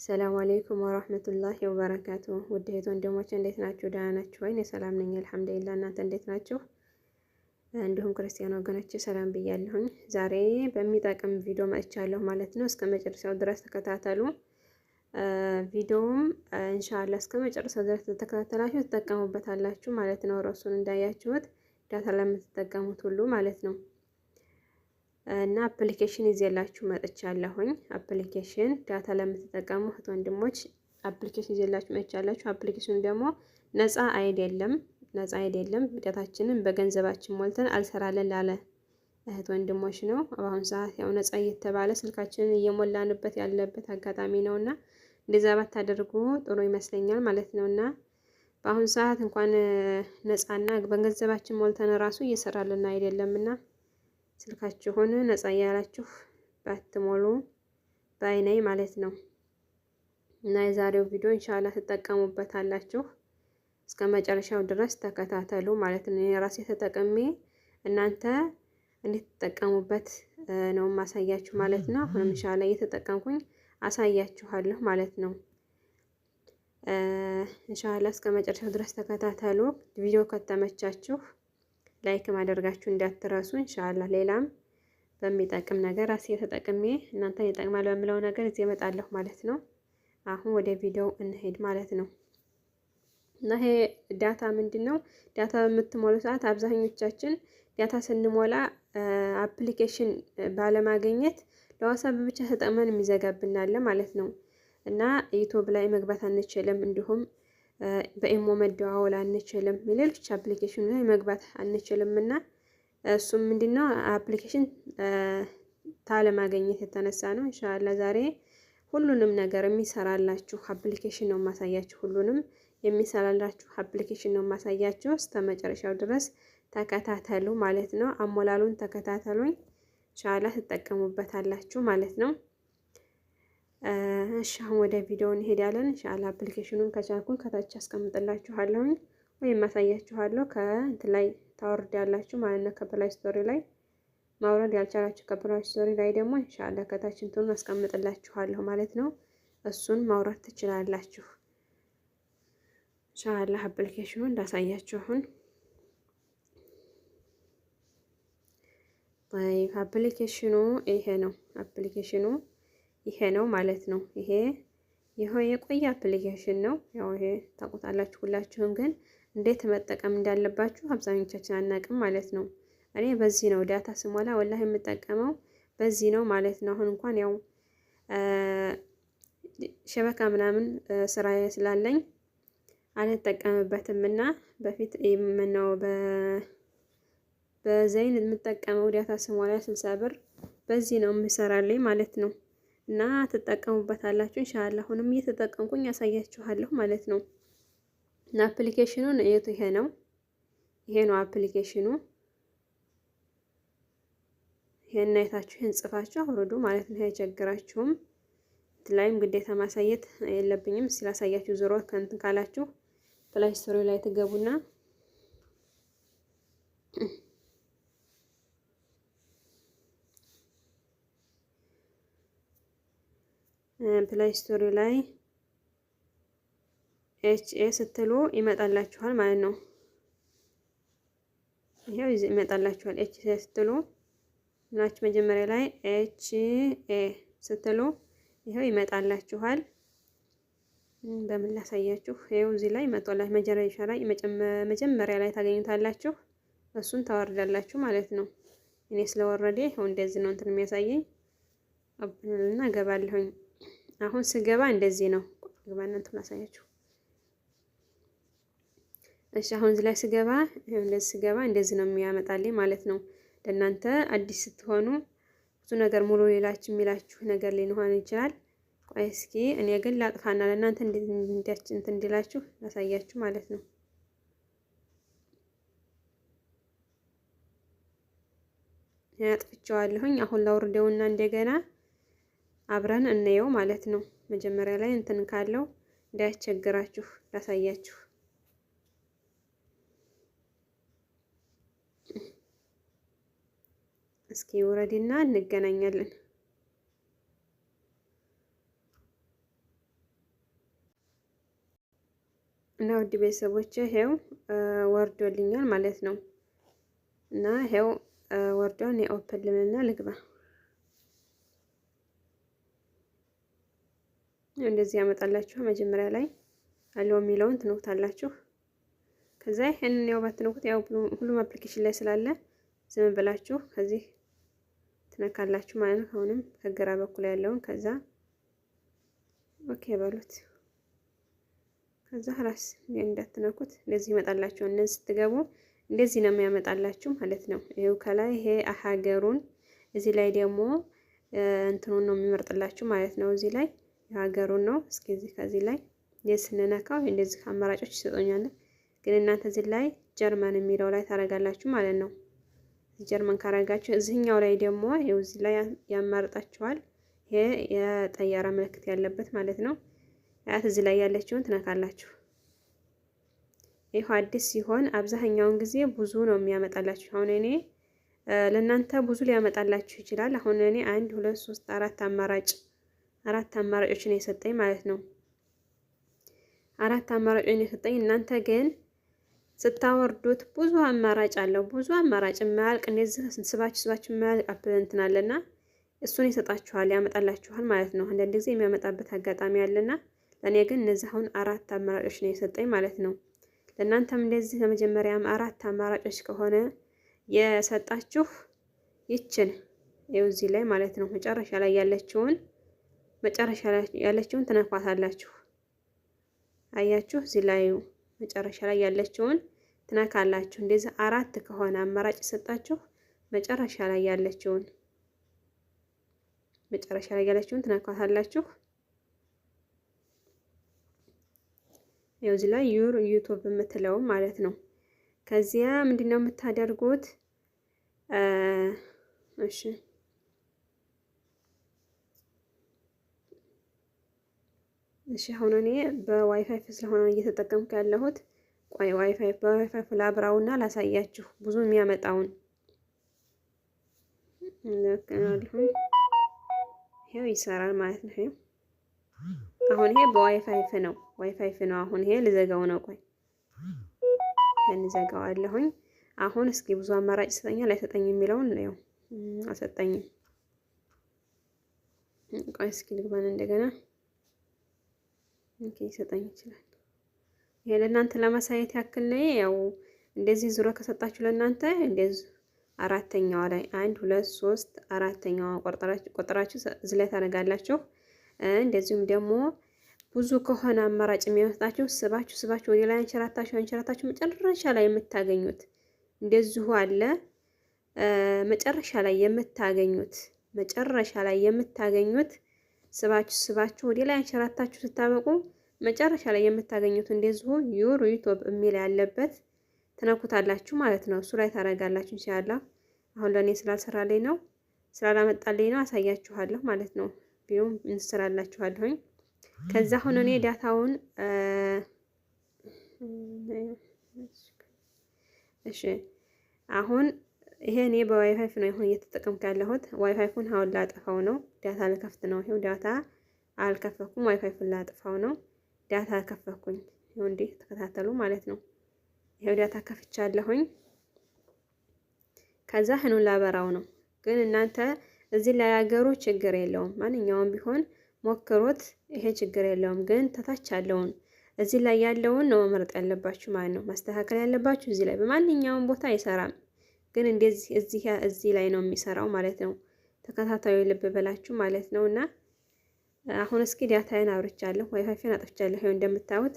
ሰላም አለይኩም ወራህመቱላሂ ወበረካቱ። ውድ እህት ወንድሞች እንዴት ናችሁ? ደህና ናችሁ ወይ? እኔ ሰላም ነኝ አልሐምዱሊላህ። እናንተ እንዴት ናችሁ? እንዲሁም ክርስቲያን ወገኖች ሰላም ብያለሁኝ። ዛሬ በሚጠቅም ቪዲዮ መጥቻለሁ ማለት ነው። እስከ መጨረሻው ድረስ ተከታተሉ። ቪዲዮውም ኢንሻአላህ እስከ መጨረሻው ድረስ ተከታተላችሁ ትጠቀሙበታላችሁ ማለት ነው። ርዕሱን እንዳያችሁት data ለምትጠቀሙት ሁሉ ማለት ነው። እና application ይዤላችሁ መጥቻለሁኝ። Application data ለምትጠቀሙ እህት ወንድሞች application ይዤላችሁ መጥቻላችሁ። Application ኑ ደግሞ ነፃ አይደለም፣ ነፃ አይደለም። Data ችንን በገንዘባችን ሞልተን አልሰራለን ላለ እህት ወንድሞች ነው። በአሁኑ ሰዓት ያው ነፃ እየተባለ ስልካችንን እየሞላንበት ያለበት አጋጣሚ ነውና እንደዛ ባታደርጉ ጥሩ ይመስለኛል ማለት ነውና በአሁኑ ሰዓት እንኳን ነፃና በገንዘባችን ሞልተን ራሱ እየሰራልን አይደለምና ስልካችሁን ነፃ እያላችሁ ባትሞሉ ባይነኝ ማለት ነው። እና የዛሬው ቪዲዮ ኢንሻአላህ ትጠቀሙበታላችሁ። እስከ መጨረሻው ድረስ ተከታተሉ ማለት ነው። የራሴ ተጠቅሜ እናንተ እንዴት ትጠቀሙበት ነው ማሳያችሁ ማለት ነው። አሁንም ኢንሻአላህ እየተጠቀምኩኝ አሳያችኋለሁ ማለት ነው። ኢንሻአላህ እስከ መጨረሻው ድረስ ተከታተሉ። ቪዲዮ ከተመቻችሁ like ማድረጋችሁ እንዳትረሱ። ኢንሻአላህ ሌላም በሚጠቅም ነገር ራሴ ተጠቅሜ እናንተን ይጠቅማል በምለው ነገር እዚህ እመጣለሁ ማለት ነው። አሁን ወደ ቪዲዮው እንሄድ ማለት ነው። እና ይሄ data ምንድን ነው? Data በምትሞሉ ሰዓት አብዛኞቻችን data ስንሞላ application ባለማግኘት ለ WhatsApp ብቻ ተጠቅመን የሚዘጋብናል ማለት ነው። እና YouTube ላይ መግባት አንችልም፣ እንዲሁም በ imo መደዋወል አንችልም፣ ሌሎች application ላይ መግባት አንችልም። እና እሱም ምንድነው application ታለማግኘት የተነሳ ነው። ኢንሻአላህ ዛሬ ሁሉንም ነገር የሚሰራላችሁ application ነው የማሳያችሁ። ሁሉንም የሚሰራላችሁ application ነው የማሳያችሁ። እስከ መጨረሻው ድረስ ተከታተሉ ማለት ነው። አሞላሉን ተከታተሉኝ። ኢንሻአላህ ትጠቀሙበታላችሁ ማለት ነው። እሺ አሁን ወደ ቪዲዮው እንሄዳለን። ኢንሻአላህ application ኑን ከቻልኩኝ ከታች አስቀምጥላችኋለሁኝ ወይም አሳያችኋለሁ። ከእንትን ላይ ታወርዳላችሁ ማለት ነው። ከ Play Store ላይ ማውረድ ያልቻላችሁ ከ Play Store ላይ ደግሞ ኢንሻአላህ ከታች እንትኑን አስቀምጥላችኋለሁ ማለት ነው። እሱን ማውረድ ትችላላችሁ። ኢንሻአላህ application ኑን እንዳሳያችሁ አሁን application ኑ ይሄ ነው። Application ኑ ይሄ ነው ማለት ነው። ይሄ የቆየ application ነው። ያው ይሄ ታውቁታላችሁ ሁላችሁም፣ ግን እንዴት መጠቀም እንዳለባችሁ አብዛኞቻችን አናውቅም ማለት ነው። እኔ በዚህ ነው data ስሞላ ወላሂ የምጠቀመው በዚህ ነው ማለት ነው። አሁን እንኳን ያው شبكة ምናምን ስራ ስላለኝ አልጠቀምበትም እና በፊት የምነው በዘይን የምጠቀመው data ስሞላ 60 ብር በዚህ ነው የምሰራልኝ ማለት ነው። እና ትጠቀሙበታላችሁ ኢንሻአላህ። አሁንም እየተጠቀምኩኝ ያሳያችኋለሁ ማለት ነው። እና application ኑን እየቱ ይሄ ነው፣ ይሄ ነው application ኑ። ይሄን አይታችሁ ይሄን ጽፋችሁ አውርዱ ማለት ነው። አይቸግራችሁም። ላይም ግዴታ ማሳየት የለብኝም። ስላሳያችሁ ዞሮ ከእንትን ካላችሁ Play Store ላይ ትገቡና Play Store ላይ H A ስትሉ ይመጣላችኋል ማለት ነው። ይሄው ይመጣላችኋል። H A ስትሉ ምናችሁ መጀመሪያ ላይ H A ስትሉ ይሄው ይመጣላችኋል። በምን ላሳያችሁ? ይሄው እዚህ ላይ መጥቶላችሁ መጨረሻ ላይ መጀመሪያ ላይ ታገኙታላችሁ። እሱን ታወርዳላችሁ ማለት ነው። እኔ ስለወረደ ይሄው እንደዚህ ነው እንትን የሚያሳየኝ አብንልና እገባለሁኝ። አሁን ስገባ እንደዚህ ነው። ግባና እንትን ላሳያችሁ። እሺ አሁን እዚህ ላይ ስገባ ይሄው እንደዚህ ስገባ እንደዚህ ነው የሚያመጣልኝ ማለት ነው። ለእናንተ አዲስ ስትሆኑ ብዙ ነገር ሙሉ ሌላችሁ የሚላችሁ ነገር ሊሆን ይችላል። ቆይ እስኪ እኔ ግን ላጥፋና ለእናንተ እንዴት እንዲላችሁ ላሳያችሁ ማለት ነው። አጥፍቼዋለሁኝ። አሁን ላውርደውና እንደገና አብረን እንየው ማለት ነው። መጀመሪያ ላይ እንትን ካለው እንዳያስቸግራችሁ ላሳያችሁ። እስኪ ውረድና እንገናኛለን። እና ውድ ቤተሰቦች ይሄው ወርዶልኛል ማለት ነው። እና ይሄው ወርዶን የ open ልበልና ልግባ። እንደዚህ ያመጣላችሁ። መጀመሪያ ላይ allow የሚለውን ትነኩታላችሁ። ከዛ ይሄንን ያው ባትነኩት ያው ሁሉም application ላይ ስላለ ዝም ብላችሁ ከዚህ ትነካላችሁ ማለት ነው። አሁንም ከግራ በኩል ያለውን ከዛ okay በሉት። ከዛ ራስ እንዳትነኩት እንደዚህ ይመጣላችሁ። እነዚህ ስትገቡ እንደዚህ ነው የሚያመጣላችሁ ማለት ነው። ይኸው ከላይ ይሄ ሀገሩን እዚህ ላይ ደግሞ እንትኑን ነው የሚመርጥላችሁ ማለት ነው። እዚህ ላይ የሀገሩን ነው። እስኪ እዚህ ከዚህ ላይ ስንነካው እንደዚህ አማራጮች ይሰጡኛል። ግን እናንተ እዚህ ላይ ጀርመን የሚለው ላይ ታረጋላችሁ ማለት ነው። ጀርመን ካረጋችሁ እዚህኛው ላይ ደግሞ ይኸው እዚህ ላይ ያማርጣችኋል። ይሄ የጠያራ ምልክት ያለበት ማለት ነው። ያት እዚህ ላይ ያለችውን ትነካላችሁ። ይህ አዲስ ሲሆን አብዛኛውን ጊዜ ብዙ ነው የሚያመጣላችሁ። አሁን እኔ ለእናንተ ብዙ ሊያመጣላችሁ ይችላል። አሁን እኔ አንድ፣ ሁለት፣ ሶስት፣ አራት አማራጭ አራት አማራጮችን የሰጠኝ ማለት ነው። አራት አማራጮችን የሰጠኝ። እናንተ ግን ስታወርዱት ብዙ አማራጭ አለው። ብዙ አማራጭ የማያልቅ እንደዚህ ስባችሁ ስባችሁ የማያልቅ app እንትን አለና እሱን ይሰጣችኋል፣ ያመጣላችኋል ማለት ነው። አንዳንድ ጊዜ የሚያመጣበት አጋጣሚ አለና ለእኔ ግን እነዚህ አሁን አራት አማራጮች ነው የሰጠኝ ማለት ነው። ለእናንተም እንደዚህ ለመጀመሪያም አራት አማራጮች ከሆነ የሰጣችሁ ይችን ይኸው እዚህ ላይ ማለት ነው መጨረሻ ላይ ያለችውን ትነኳታላችሁ። አያችሁ፣ እዚህ ላይ መጨረሻ ላይ ያለችውን ትነካላችሁ። እንደዚህ አራት ከሆነ አማራጭ የሰጣችሁ መጨረሻ ላይ ያለችውን ትነኳታላችሁ። ይኸው እዚህ ላይ your YouTube የምትለው ማለት ነው። ከዚያ ምንድነው የምታደርጉት? እሺ፣ አሁን እኔ በዋይፋይ ስለሆነ እየተጠቀምኩ ያለሁት፣ ቆይ WiFi በ WiFi ላብራውና ላሳያችሁ ብዙ የሚያመጣውን። ይሄው ይሰራል ማለት ነው። ይሄው አሁን ይሄ በዋይፋይ ነው፣ ዋይፋይ ነው። አሁን ይሄ ልዘጋው ነው። ቆይ ይሄን ዘጋዋለሁኝ። አሁን እስኪ ብዙ አማራጭ ይሰጠኛል አይሰጠኝ የሚለውን ነው። አልሰጠኝም። ቆይ እስኪ ልግባን እንደገና። Okay፣ ይሰጠኝ ይችላል። ይሄ ለእናንተ ለማሳየት ያክል ነው። ያው እንደዚህ ዙሮ ከሰጣችሁ ለእናንተ እንደዚህ አራተኛዋ ላይ አንድ፣ ሁለት፣ ሶስት፣ አራተኛዋ ቆጥራችሁ እዚህ ላይ ታደርጋላችሁ። እንደዚሁም ደግሞ ብዙ ከሆነ አማራጭ የሚያመጣችሁ ስባችሁ ስባችሁ ወደ ላይ አንሸራታችሁ አንሸራታችሁ መጨረሻ ላይ የምታገኙት እንደዚሁ አለ። መጨረሻ ላይ የምታገኙት ስባችሁ ስባችሁ ወደ ላይ አንሸራታችሁ ስታበቁ መጨረሻ ላይ የምታገኙት እንደዚሁ your YouTube የሚል ያለበት ትነኩታላችሁ ማለት ነው። እሱ ላይ ታደርጋላችሁ ኢንሻአላህ። አሁን ለእኔ ስላልሰራልኝ ነው፣ ስላላመጣልኝ ነው፣ አሳያችኋለሁ ማለት ነው። ቪዲዮም እንሰራላችኋለሁኝ። ከዛ አሁን እኔ data ውን እሺ፣ አሁን ይሄ እኔ በዋይፋይ ነው አሁን እየተጠቀምኩ ያለሁት። ዋይፋይፉን አሁን ላጠፋው ነው። Data ልከፍት ነው። ይሄው data አልከፈኩም። ዋይፋይፉን ላጠፋው ነው። Data ከፈኩኝ። ይኸው እንዲህ ተከታተሉ ማለት ነው። ይሄው data ከፍቻለሁኝ። ከዛ ህኑን ላበራው ነው። ግን እናንተ እዚህ ላይ ያገሩ ችግር የለውም። ማንኛውም ቢሆን ሞክሩት። ይሄ ችግር የለውም። ግን ተታች ያለውን እዚህ ላይ ያለውን ነው መምረጥ ያለባችሁ ማለት ነው። ማስተካከል ያለባችሁ እዚህ ላይ በማንኛውም ቦታ አይሰራም። ግን እንደዚህ እዚህ ላይ ነው የሚሰራው ማለት ነው። ተከታታዩ ልብ በላችሁ ማለት ነው። እና አሁን እስኪ data ዬን አብርቻለሁ፣ ዋይፋይን አጥፍቻለሁ። ይኸው እንደምታዩት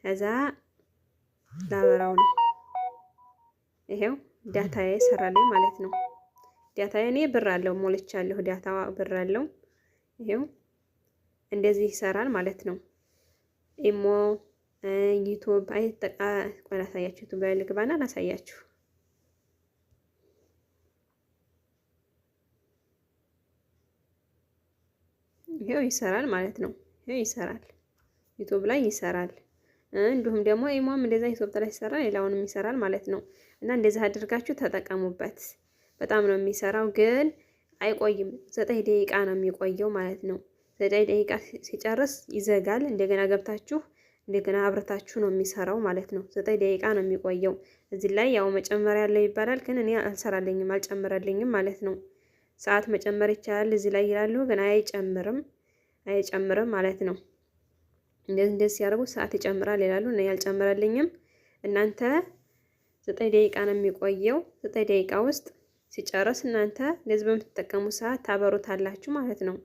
ከዛ ላበራው ነው። ይሄው data ዬ ሰራልኝ ማለት ነው። Data ዬ እኔ ብር አለው፣ ሞልቻለሁ። Data ብር አለው። ይሄው እንደዚህ ይሰራል ማለት ነው። ኢሞ፣ YouTube አይጠቃ። ቆይ ላሳያችሁ። YouTube ላይ ልግባና ላሳያችሁ። ይሄው ይሰራል ማለት ነው። ይሄው ይሰራል፣ YouTube ላይ ይሰራል። እንዲሁም ደግሞ ኢሞም እንደዛ YouTube ላይ ይሰራል፣ ሌላውንም ይሰራል ማለት ነው። እና እንደዚህ አድርጋችሁ ተጠቀሙበት። በጣም ነው የሚሰራው፣ ግን አይቆይም። 9 ደቂቃ ነው የሚቆየው ማለት ነው። 9 ደቂቃ ሲጨርስ ይዘጋል። እንደገና ገብታችሁ እንደገና አብረታችሁ ነው የሚሰራው ማለት ነው። 9 ደቂቃ ነው የሚቆየው። እዚህ ላይ ያው መጨመር ያለው ይባላል፣ ግን እኔ አልሰራልኝም፣ አልጨምረልኝም ማለት ነው። ሰዓት መጨመር ይቻላል እዚህ ላይ ይላሉ፣ ግን አይጨምርም፣ አይጨምርም ማለት ነው። እንደዚህ እንደዚህ ሲያደርጉ ሰዓት ይጨምራል ይላሉ፣ እኔ አልጨምረልኝም። እናንተ 9 ደቂቃ ነው የሚቆየው። 9 ደቂቃ ውስጥ ሲጨርስ እናንተ እንደዚህ በምትጠቀሙ ሰዓት ታበሩታላችሁ ማለት ነው።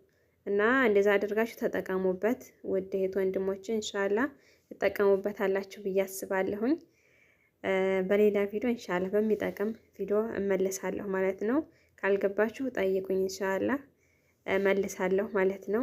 እና እንደዛ አድርጋችሁ ተጠቀሙበት ውድ እህት ወንድሞች፣ ኢንሻአላ ትጠቀሙበታላችሁ ብዬ አስባለሁኝ። በሌላ ቪዲዮ ኢንሻአላ በሚጠቅም ቪዲዮ እመለሳለሁ ማለት ነው። ካልገባችሁ ጠይቁኝ፣ ኢንሻአላ እመልሳለሁ ማለት ነው።